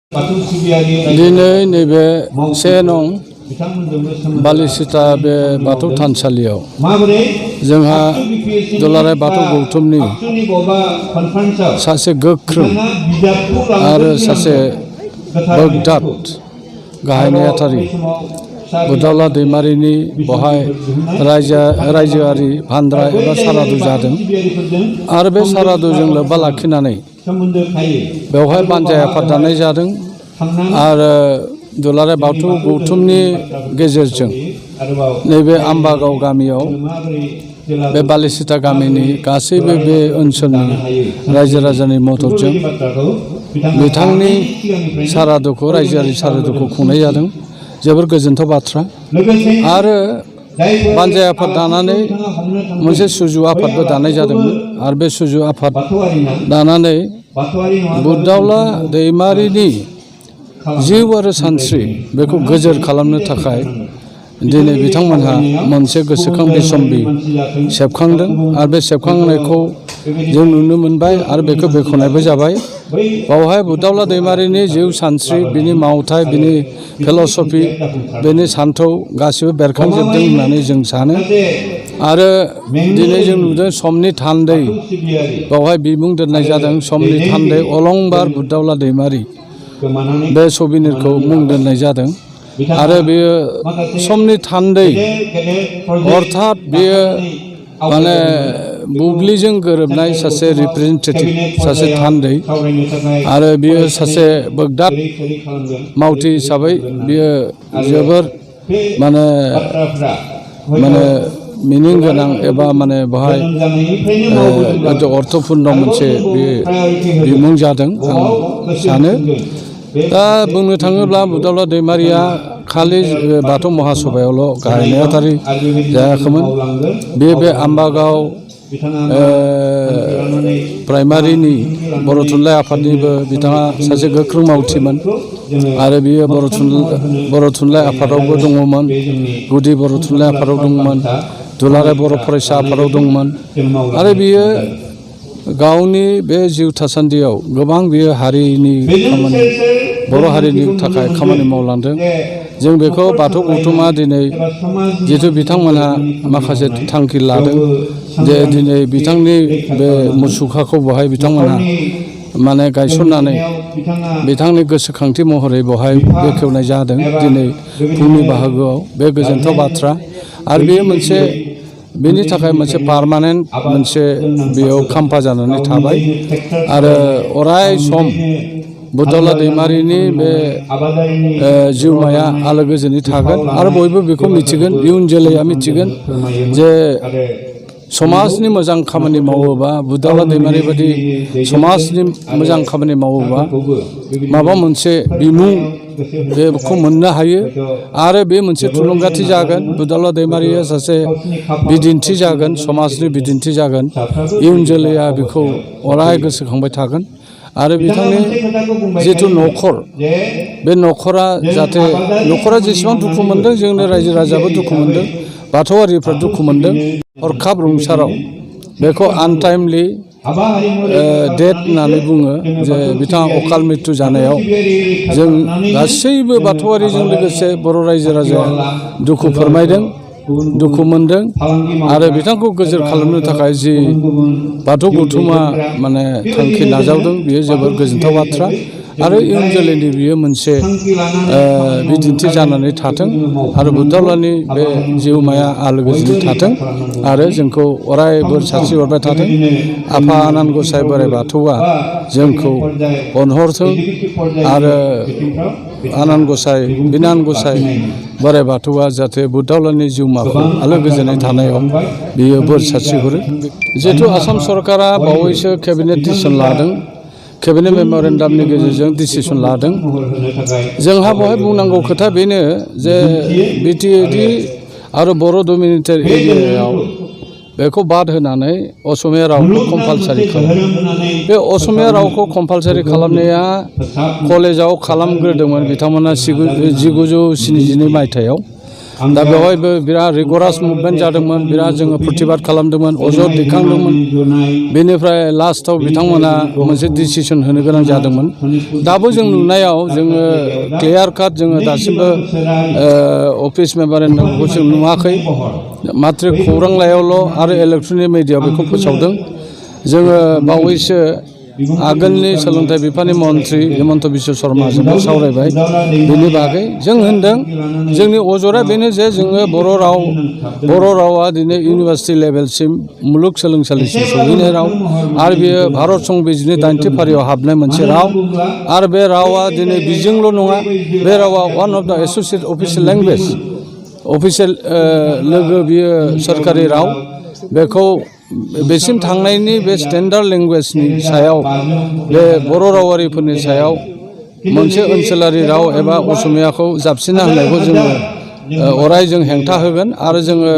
दिनै नैबे 1 नं बालिसिता बे बाथौ थानसालियाव जोंहा दुलाराय बाथौ गौथुमनि सासे गोख्रों आरो सासे बोगदाद गाहाय नेहाथारि बुदावला दैमारिनि बहाय रायजोआरि भान्दारा एबा सारादु जादों आरो बे सारादुजों लोब्बा लाखिनानै बेवहाय बानजाय आफाद दानाय जादों आरो दुलाराय बाथौ गौथुमनि गेजेरजों नैबे आम्बागाव गामियाव बे बालिसिता गामिनि गासैबो बे ओनसोलनि रायजो राजानि मददजों बिथांनि सारादुखौ रायजोआरि सारादुखौ खुंनाय जादों। जोबोर गोजोनथाव बाथ्रा आरो बानजाय आफाद दानानै मोनसे सुजु आफादबो दानाय जादोंमोन आरो बे सुजु आफाद दानानै बुदावला दैमारिनि जिउ आरो सानस्रि बेखौ गोजोर खालामनो थाखाय दिनै बिथांमोनहा मोनसे गोसोखां बिसम्बि सेबखांदों आरो बे सेबखांनायखौ जों नुनो मोनबाय आरो बेखौ बेखेवनायबो जाबाय। बावहाय बुदावला दैमारिनि जिउ सानस्रि बिनि मावथाय बिनि फिल'सफि बिनि सान्थौ गासिबो बेरखांजोबदों होननानै जों सानो आरो दिनै जों नुदों समनि थान्दै बावहाय बिमुं दोननाय जादों समनि थान्दै अलंबार बुदावला दैमारि बे सबिनिरखौ मुं दोननाय जादों आरो बेयो समनि थान्दै अर्थात बेयो माने बुब्लिजों गोरोबनाय सासे रिप्रेजेन्टेटिभ सासे थान्दै आरो बियो सासे बोगदाद मावथि हिसाबै बियो जोबोर माने मिनिं गोनां एबा माने बेवहाय अर्थपुर्ण मोनसे बे बिमुं जादों आं सानो। दा बुंनो थाङोब्ला बुदावला दैमारिया खालि बाथौ महासभायावल' गाहाय नेहाथारि जायाखैमोन। बे आम्बागाव प्राइमारिनि बर' थुनलाइ आफादनिबो बिथाङा सासे गोख्रों मावथिमोन आरो बियो बर' थुनलाइ आफादावबो दङमोन, गुदि बर' थुनलाइ आफादाव दंमोन, दुलाराय बर' फरायसा आफादाव दंमोन आरो बियो गावनि बे जिउ थासान्दियाव गोबां बियो हारिनि खामानि बर' हारिनि थाखाय खामानि मावलांदों। जों बेखौ बाथौ गौथुमा दिनै जिथु बिथांमोनहा माखासे थांखि लादों जे दिनै बिथांनि बे मुसुखाखौ बहाय बिथांमोनहा माने गायसननानै बिथांनि गोसोखांथि महरै बहाय बेखेवनाय जादों दिनै फुंनि बाहागोआव। बे गोजोनथाव बाथ्रा आरो बेयो मोनसे बेनि थाखाय मोनसे पारमानेन्ट मोनसे बेयाव खाम्फा जानानै थाबाय आरो अराय सम बुदावला दैमारिनि बे जिउमाया आलो गोजोनै थागोन आरो बयबो बेखौ मिथिगोन, इयुन जोलैया मिथिगोन जे समाजनि मोजां खामानि मावोबा बुदावला दैमारि बायदि समाजनि मोजां खामानि मावोबा माबा मोनसे बिमुं बेखौ मोननो हायो आरो बे मोनसे थुलुंगाथि जागोन। बुदावला दैमारिया सासे बिदिन्थि जागोन, समाजनि बिदिन्थि जागोन, इयुन जोलैया बेखौ अराय गोसोखांबाय थागोन आरो बिथांनि जिथु न'खर बे न'खरा जाहाथे न'खरा जेसेबां दुखु मोनदों जोंनि रायजो राजायाबो दुखु मोनदों, बाथौआरिफ्रा दुखु मोनदों हरखाब रुंसाराव बेखौ आनटाइमलि डेथ होननानै बुङो जे बिथाङा अकाल मृत्यु जानायाव जों गासैबो बाथौआरिजों लोगोसे बर' रायजो राजाया दुखु फोरमायदों, दुखु मोनदों आरो बिथांखौ गोजोर खालामनो थाखाय जि बाथौ गौथुमा माने थांखि नाजावदों बेयो जोबोर गोजोनथाव बाथ्रा आरो इयुन जोलैनि बियो मोनसे बिदिन्थि जानानै थाथों आरो बुदावलानि बे जिउमाया आलो गोजोनै थाथों आरो जोंखौ अरायबो सारस्रि हरबाय थाथों। आफा आनान गसाइ बोराइ बाथौआ जोंखौ अनहरथों आरो आनान गसाइ बिनान गसाइ बोराइ बाथौआ जाहाथे बुदावलानि जिउमाखौ आलो गोजोनै थानायाव बियो बोर सारस्रिहरो। जिहेतु आसाम सरकारा बावैसो केबिनेट डिसिसन लादों, केबिनेट मेम'रेन्डामनि गेजेरजों डिसिसन लादों। जोंहा बेवहाय बुंनांगौ खोथा बेनो जे बिटिएडि आरो बर' डमिनेटेड एरियायाव बेखौ बाद होनानै असमिया रावखौ कम्पालसारि खालामो। बे असमिया रावखौ कम्पालसारि खालामनाया कलेजाव खालामग्रोदोंमोन बिथांमोना 1972 मायथाइयाव दा बेवहायबो बिराद रिगरास मुभमेन्ट जादोंमोन, बिराद जोङो प्रतिबाद खालामदोंमन, अजद दैखांदोंमोन। बेनिफ्राय लास्टआव बिथांमोना मोनसे डिसिसन होनो गोनां जादोंमोन। दाबो जों नुनायाव जोङो क्लियार काट जोङो दासिमबो अफिस मेम'रेन्डामखौ जों नुवाखै, मात्र खौरां लाइयावल' आरो इलेक्ट्रनिक मिडियायाव बेखौ फोसावदों। जोङो बावैसो आगोलनि सोलोंथाइ बिफाननि मन्थ्रि हिमन्त बिश्व शर्माजोंबो सावरायबाय बेनि बागै। जों होनदों जोंनि अजरा बेनो जे जोङो बर' रावा दिनै इउनिभार्सिटि लेभेलसिम मुलुगसोलोंसालिसिम सौहैनाय राव, आरो बेयो भारत संबिजितनि 90 फारियाव हाबनाय मोनसे राव, आरो बे रावा दिनै बिजोंल' नङा, बे रावा वान अफ द एस'सिएट अफिसियेल लेंगुवेज, अफिसियेल लोगो बियो सोरखारि राव। बेखौ बेसिम थांनायनि बे स्टेन्डार्ड लेंगुवेजनि सायाव बे बर' रावारिफोरनि सायाव मोनसे ओनसोलारि राव एबा असमियाखौ जाबसिनना होनायखौ जोङो अराय जों हेंथा होगोन। आरो जोङो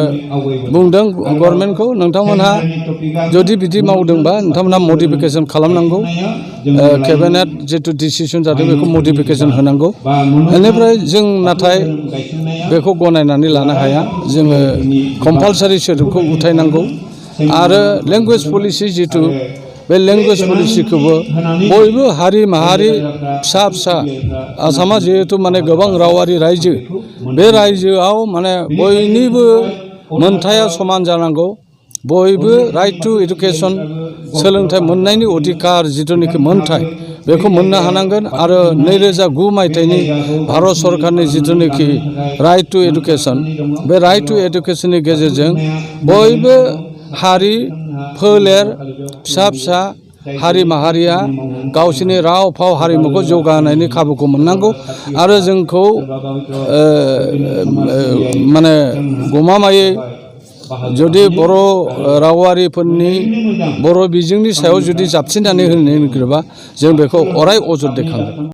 बुंदों गभर्नमेन्टखौ, नोंथांमोनहा जुदि बिदि मावदोंबा नोंथांमोनहा मडिफिकेसन खालामनांगौ, केबिनेट जिथु डिसिसन जादों बेखौ मडिफिकेसन होनांगौ। बेनिफ्राय जों नाथाय बेखौ गनायनानै लानो हाया, जोङो कम्पालसारि सोदोबखौ उथायनांगौ। आरो लेंगुवेज पलिसि जिथु बे लेंगुवेज पलिसिखौबो बयबो हारि माहारि फिसा फिसा, आसामा जिहेतु माने गोबां रावारि रायजो, बे रायजोआव माने बयनिबो मोनथाया समान जानांगौ। बयबो राइट टु एडुकेसन, सोलोंथाइ मोननायनि अधिकार जिथुनिखि मोनथाय बेखौ मोननो हानांगोन। आरो 2009 मायथाइनि भारत सरकारनि जिथुनिखि राइट टु एडुकेसन, बे राइट टु एडुकेसननि गेजेरजों बयबो हारि फोलेर फिसा फिसा हारि माहारिया गावसोरनि राव फाव हारिमुखौ जौगाहोनायनि खाबुखौ मोननांगौ। आरो जोंखौ माने गमामायै जुदि बर' रावारिफोरनि बर' बिजोंनि सायाव जुदि जाबसिननानै होनो नागिरोबा जों बेखौ अराय अजद दैखांगोन।